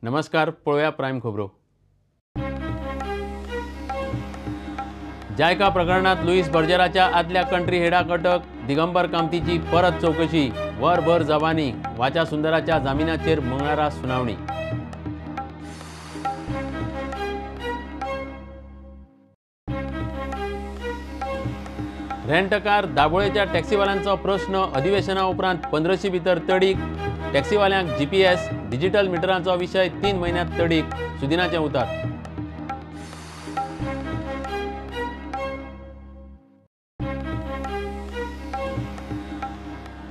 नमस्कार, पळोवया प्रायम खबरो. जायका प्रकरणात लुईस बर्जराच्या आदल्या कंट्री हेडाक अटक, दिगंबर कामतीची परत चौकशी, वरभर जबानी, वाचा सुंदराच्या जामिनाचेर मंगळारा सुनावणी. रेंटकार दाबोळेच्या टॅक्सीवाल्यांचो प्रश्न अधिवेशना उपरांत 1500 भितर तडीक, टॅक्सीवाल्यांक जीपीएस डिजिटल मिटरांचो विशय 3 म्हयन्यांत तडीक, सुदिनाचें उतर.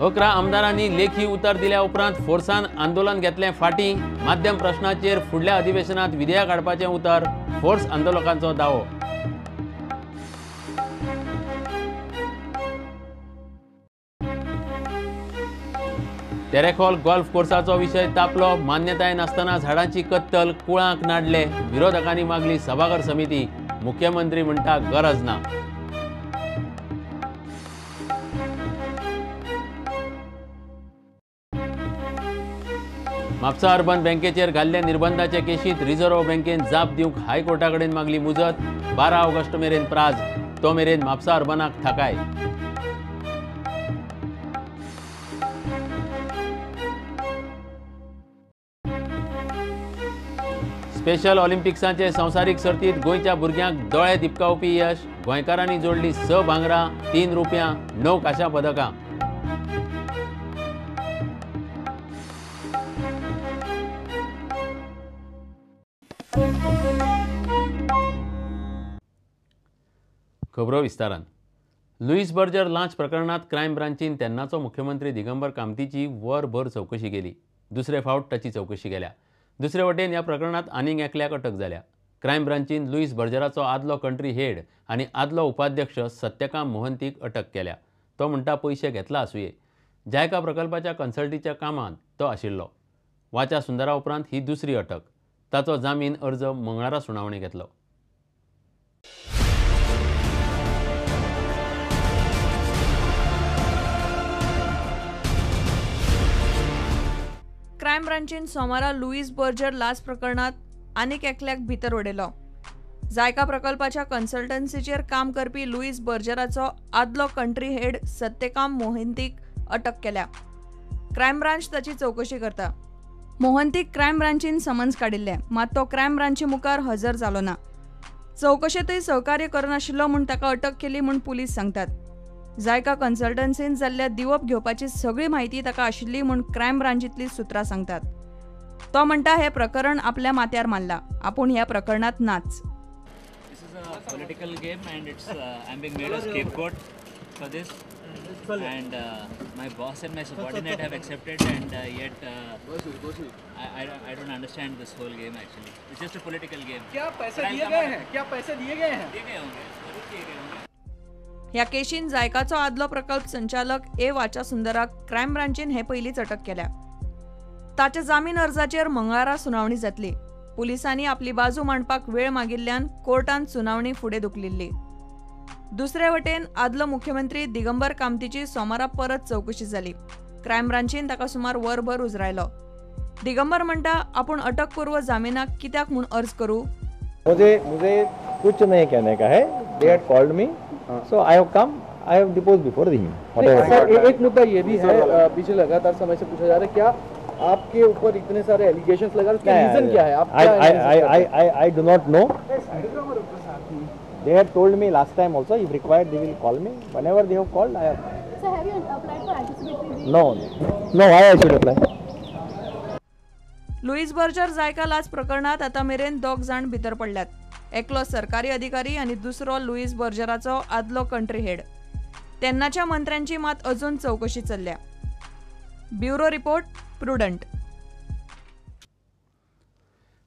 अकरा आमदारांनी लेखी उतर दिल्या उपरांत फोर्सान आंदोलन घेतलें फाटीं, माध्यम प्रश्नाचेर फुडल्या अधिवेशनात विधेयक हाडपाचें उतर, फोर्स आंदोलकांचो दावो. तेरेखोल गोल्फ कोर्साचो विशय तापलो, मान्यताय नासतना झाडांची कत्तल, कुळांक नाडले, विरोधकांनी मागली सभाघर समिती, मुख्यमंत्री म्हणटा गरज ना. म्हापसा अर्बन बँकेचेर घाल्ल्या निर्बंधाचे केशींत रिझर्व्ह बँकेन जाप दिवंक हायकोर्टा कडेन मागली मुजत, 12 ऑगस्ट मेरेन प्राज, तो मेरेन म्हापसा अर्बनाक थाकाय. स्पेशल ऑलिम्पिक्साचे संवसारीक सर्तीत गोंयच्या भुरग्यांक दोळे दिपकावपी यश, गोंयकारांनी जोडली 6 भांगरां, 3 रुपयां, 9 कांश्या पदकां. खबरो विस्तारान. लुईस बर्जर लांच प्रकरणात क्रायम ब्रांचीन तेन्नाचो मुख्यमंत्री दिगंबर कामतीची वरभर चौकशी केली. दुसरे फावट ताची चौकशी केल्या. दुसरे वटेन ह्या प्रकरणात आनीक एकल्याक अटक जाल्या. क्रायम ब्रांचीन लुईस बर्जराचो आदलो कंट्री हेड आनी आदलो उपाध्यक्ष सत्यकाम मोहंतीक अटक केल्या. तो म्हणटा पयशे घेतला आसुये. जायका प्रकल्पाच्या कन्सल्टीच्या कामांत तो आशिल्लो. वाचा सुंदरा उपरांत ही दुसरी अटक. ताचो जामीन अर्ज मंगळारा सुनावणी घेतलो. क्रायम ब्रांचीन सोमारा लुईस बर्जर लाच प्रकरणात आनीक एकल्याक भितर उडयलो. जायका प्रकल्पाच्या कन्सल्टन्सीचेर काम करपी लुईस बर्जराचो आदलो कंट्री हेड सत्यकाम मोहंतीक अटक केल्या. क्रायम ब्रांच ताची चौकशी करता. मोहंतीक क्रायम ब्रांचीन समन्स काडिल्लें, मात तो क्रायम ब्रांची मुखार हजर जालो ना. चौकशेंतय सहकार्य करनाशिल्लो म्हूण ताका अटक केली म्हूण पुलीस सांगतात. जायका कन्सल्टन्सीन जाल्ल्या दिवप घेवपाची सगळी म्हायती ताका आशिल्ली म्हूण क्रायम ब्रांचींतली सुत्रां सांगतात. तो म्हणटा हे प्रकरण आपल्या माथ्यार मारला, आपूण ह्या प्रकरणात नाच. This is a political game and it's I'm being made a scapegoat for this, and my boss and my subordinate have accepted, and yet I don't understand this whole game actually. It's just a political game. क्या पैसे दिए गए हैं? क्या पैसे दिए गए हैं? दिए गए होंगे, जरूर दिए गए होंगे. ह्या केशीन जायकाचो आदलो प्रकल्प संचालक ए वाचा सुंदराक क्रायम ब्रांचीन हे पयलींच अटक केल्या. ताच्या जामीन अर्जाचेर मंगळारा सुनावणी जातली. पुलिसांनी आपली बाजू मांडपाक वेळ मागिल्ल्यान कोर्टान सुनावणी फुडें धुकलिल्ली. दुसरे वटेन आदलो मुख्यमंत्री दिगंबर कामतीची सोमारा परत चौकशी जाली. क्रायम ब्रांचीन ताका सुमार वरभर उजरायलो. दिगंबर म्हणटा आपूण अटकपूर्व जामिनाक कित्याक म्हूण अर्ज करूं? मुझे मुझे कुछ नहीं कहने का है. They had called me, so I have come, I have deposed before him. Sir, एक मुद्दा ये भी है, पिछले लगातार समय से पूछा जा रहा है, क्या आपके ऊपर इतने सारे एलिगेशंस लगा, उसका रीजन क्या है? आप I do not know. They had told me last time also, if required they will call me. Whenever they have called, I have. So have you applied for anticipatory bail? No, no, why I should apply? Luis Berger JICA लाच प्रकरणात आतां मेरेन 2 जाण भितर पडल्यात. एकलो सरकारी अधिकारी आनी दुसरो लुईस बर्जराचो आदलो कंट्री हेड. तेन्नाच्या मंत्र्यांची मात अजून चौकशी चल्ल्या. Bureau report, Prudent.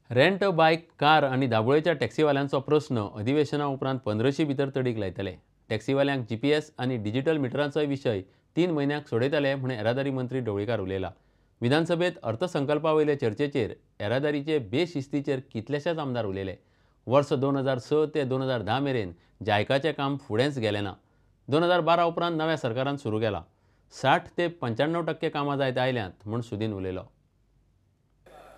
Rent bike, car आनी दाबोळेच्या टॅक्सीवाल्यांचो प्रस्न अधिवेशना उपरांत 1500 भितर तडीक लायतले. टॅक्सीवाल्यांक जीपीएस आनी डिजिटल मिटरांचोय विशय 3 म्हयन्यांक सोडयतले म्हूण येरादारी मंत्री ढवळीकार उलयला. विधानसभेत अर्थसंकल्पा वयले चर्चेचेर येरादारीचे बेशिस्तीचेर कितलेशेच आमदार उलयले. वर्स 2006 ते 2010 मेरेन जायकाचें काम फुडेंच गेलें ना. 2012 उपरांत नव्या सरकारान सुरू केलां. 60 ते 95% कामां जायत आयल्यांत म्हूण सुदीन उलयलो.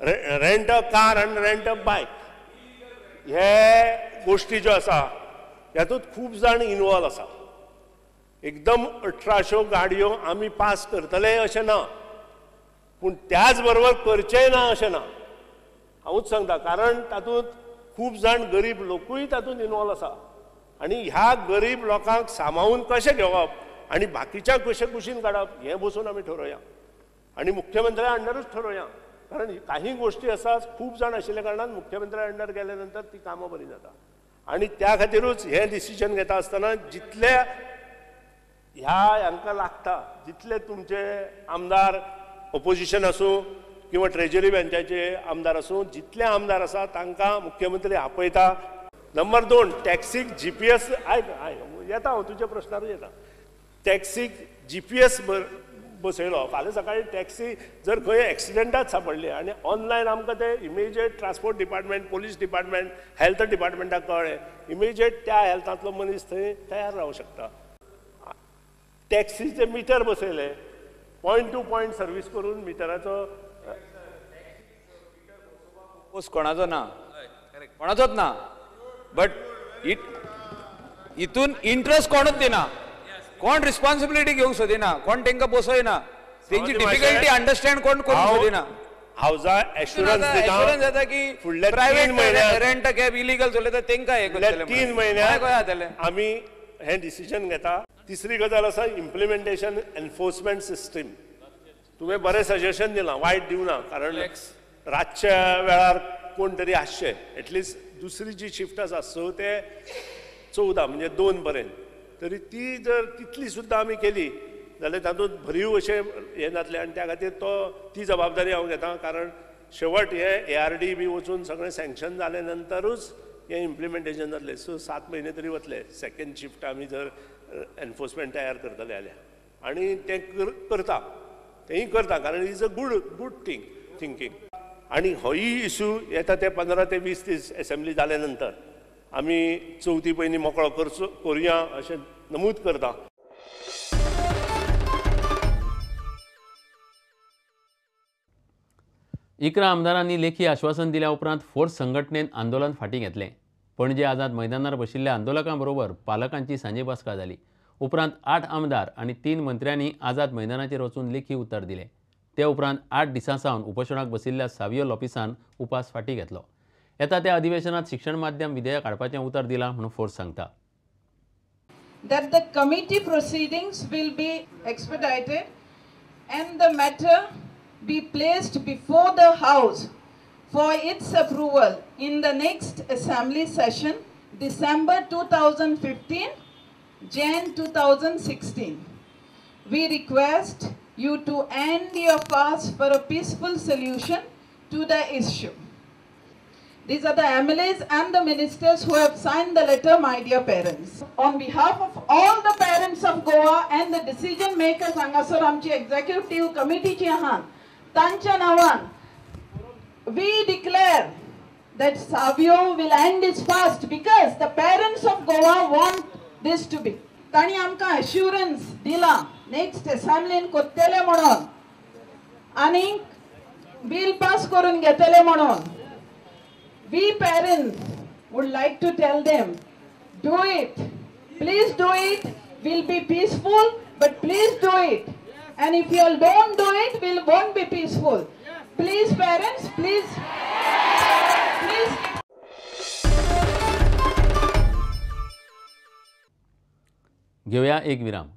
रेंट अ कार आनी रेंट अ बायक हे गोश्टी ज्यो आसा हातूंत खूब जाण इनवॉल्व आसा. एकदम 1800 गाडयो आमी पास करतले अशें ना, पूण त्याच बरोबर करचेंय ना अशें ना. हांवूच सांगता, कारण तातूंत खूब जाण गरीब लोकूय तातूंत इनवॉल्व आसा आनी ह्या गरीब लोकांक सामावून कशें घेवप आनी बाकीच्या कशें कुशीन काडप हें बसून आमी ठरोवया आनी मुख्यमंत्र्या अंडरूच ठरोवया. कारण काही गोश्टी आसा खूब जाण आशिल्ल्या कारणान मुख्यमंत्र्या अंडर गेल्या नंतर ती कामां बरी जाता आनी त्या खातीरूच हें डिसिजन घेता आसतना जितले ह्या हांकां लागता जितले तुमचे आमदार ओपोजिशन आसूं किंवा ट्रेजरी बेंचाचे आमदार आसूं, जितले आमदार आसा तांकां मुख्यमंत्री आपयता. नंबर 2, टॅक्सीक GPS आयक आयक येता हांव तुज्या प्रश्नारूच येता. टॅक्सीक GPS बसयलो, फाल्यां सकाळी टॅक्सी जर खंय एक्सिडंटात सांपडली आनी ऑनलायन आमकां ते immediate transport department, police department, health डिपार्टमेंटाक कळ्ळें, इमिजिएट त्या हेल्थांतलो मनीस थंय तयार रावंक शकता. टॅक्सीचे मिटर बसयले, पॉयंट टू पॉयंट सर्वीस करून मिटराचो कोणाचो ना, कोणाचोच ना, बट हितून इंट्रस्ट कोणूच दिना, कोण रिस्पॉन्सिबिलिटी घेवंक सोदिना, कोण तांकां बसयना, तेंची डिफिकल्टी अंडरस्टँड कोण करूंक सोदिना. हावजा एश्युरन्स दिता, एश्युरन्स जाता की प्रायव्हेट रेंट कॅब इलिगल चलयता तांकां हें करतले. 3 म्हयन्याक आमी हें डिसिजन घेता. तिसरी गजाल आसा इम्प्लिमेंटेशन एनफोर्समेंट सिस्टीम. तुवें बरें सजेशन दिलां, वायट दिवना, कारण रातच्या वेळार कोण तरी आसचे, एटलिस्ट दुसरी जी शिफ्ट आसा 6 ते 14 म्हणजे 2 पर्यंत तरी ती जर तितली सुद्दां आमी केली जाल्यार तातूंत भरीव अशें हें जातलें आनी त्या खातीर तो ती जबाबदारी हांव घेता. कारण शेवट हे ARD बी वचून सगळें सँक्शन जाले नंतरूच हें इम्प्लिमेंटेशन जातलें. सो 7 म्हयने तरी वतले सेकेंड शिफ्ट आमी जर एनफोर्समेंट तयार करतले जाल्यार, आनी तें करता, तेंय करता, कारण is a good good thing thinking. आनी होय इशू येता ते 15 ते 20 दीस एसेंब्ली जाले नंतर आमी चवथी पयलीं मोकळो करचो करुया अशें नमूद करता. इकरा आमदारांनी लेखी आश्वासन दिल्या उपरांत फोर्स संघटनेन आंदोलन फाटीं घेतलें. पणजे आझाद मैदानार बशिल्ल्या आंदोलकां बरोबर पालकांची सांजे बसका जाली. उपरांत 8 आमदार आनी 3 मंत्र्यांनी आझाद मैदानाचेर वचून लेखी उतर दिलें. ते उपरांत 8 दिसां सावन उपोशणाक बशिल्ल्या सावियो लोपिसान उपास फाटीं घेतलो. येता त्या अधिवेशनात शिक्षण माध्यम विधेयक हाडपाचें उतर दिलां म्हणून फोर्स सांगता. That the committee proceedings will be expedited and the matter be placed before the House for its approval in the next assembly session, December 2015, Jan 2016. We request you to end your fast for a peaceful solution to the issue. These are the MLAs and the ministers who have signed the letter, my dear parents. On behalf of all the parents of Goa and the decision makers, हांगासर आमची executive committee ची आहात, तांच्या नांवान we declare that Savio will end his fast because the parents of Goa want this to be. तांणी आमकां assurance दिला next assemblyन कोत्तेले म्हणून आनी bill pass करून घेतले म्हणून. We parents would like to tell them, do it, please do it, we'll be peaceful, but please do it. And if you all don't do it, we won't be peaceful. Please parents, please, please. घेऊया एक विराम.